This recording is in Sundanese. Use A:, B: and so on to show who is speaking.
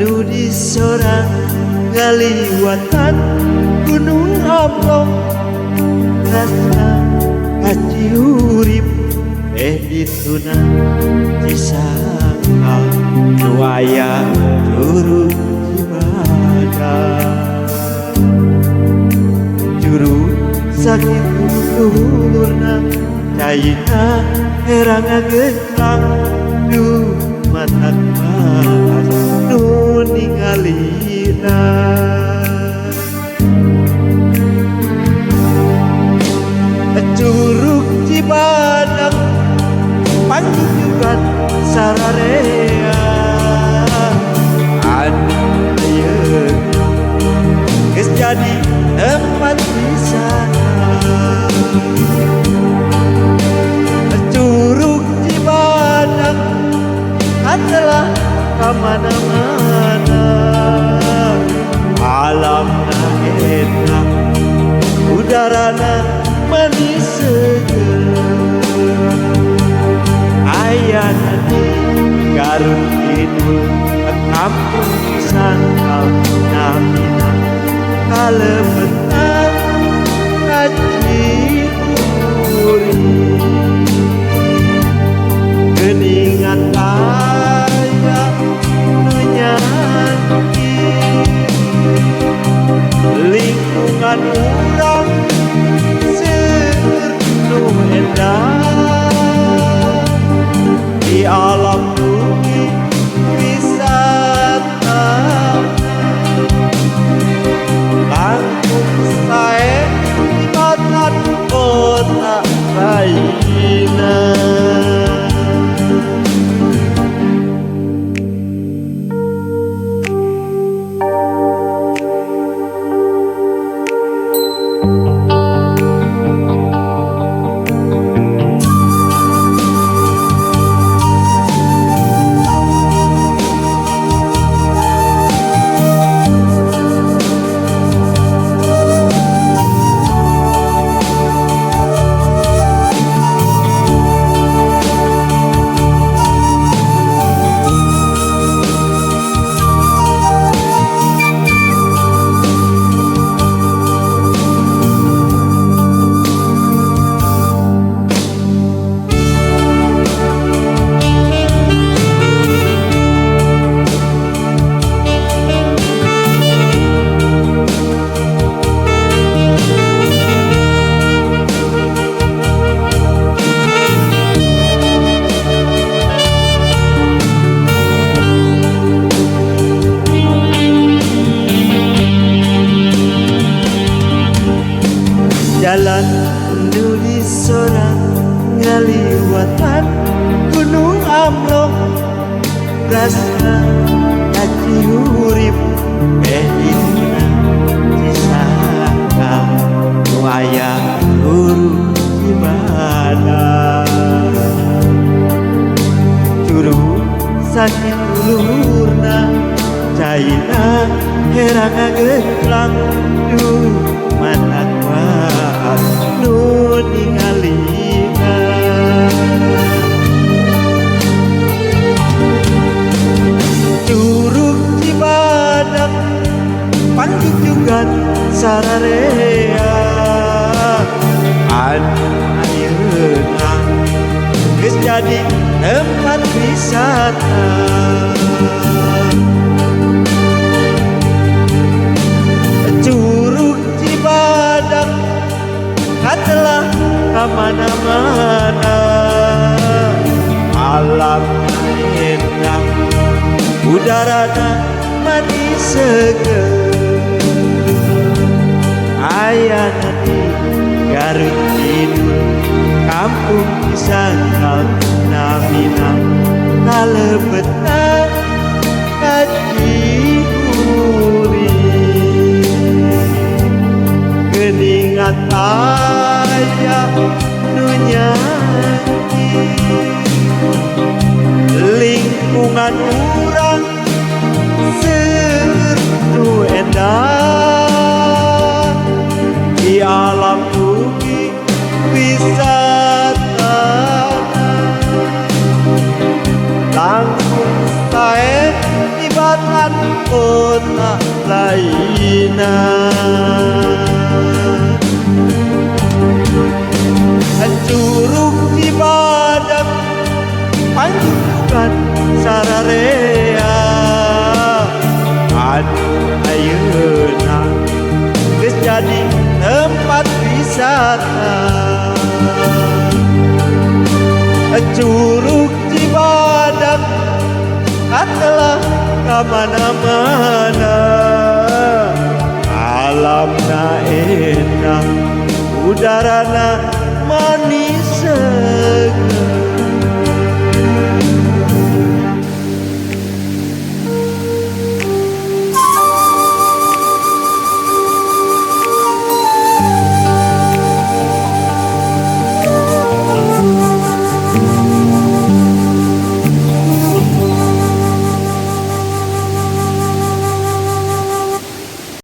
A: nu disorang ngaliwatan Gunung Amlong rasa kacihurip dituna Cisangkal nu aya Curug Cibadak. Curug sakitu luhurna caina herang ngagengklang duh matak maas nu ningalina. Curug Cibadak pangjujugan sararea anu ayeuna geus jadi tempat wisata. Curug Cibadak adalah kamana-mana, alamna enak, udarana manis seger. Ayana di Garut Kidul, kampung Cisangkal namina kalebetan Kacihurip. Geuningan aya nu nyanyi, lingkungan urang seueur nu endah. Di alam bumi wisata langkung sae tibatan kota lainna. Jalan nu disorang ngaliwatan Gunung Amlong rasa kacihurip dituna Cisangkal nu aya Curug Cibadak. Curug sakitu luhurna caina herang ngagengklang duh matak waas nu ningalina. Curug Cibadak pangjujugan sararea anu ayeuna geus jadi tempat wisata. Curug Cibadak katelah kamana-mana, alamna endah, udarana manis seger. Ayana di Garut Kidul, kampung Cisangkal namina kalebetan Kacihurip. Geuningan aya nu nyanyi, lingkungan urang seueur nu endah. Di alam bumi wisata langkung sae tibatan Kajunjukan sararea anu ayeuna geus jadi tempat wisata. Curug Cibadak katelah kamana-mana, alamna endah, udarana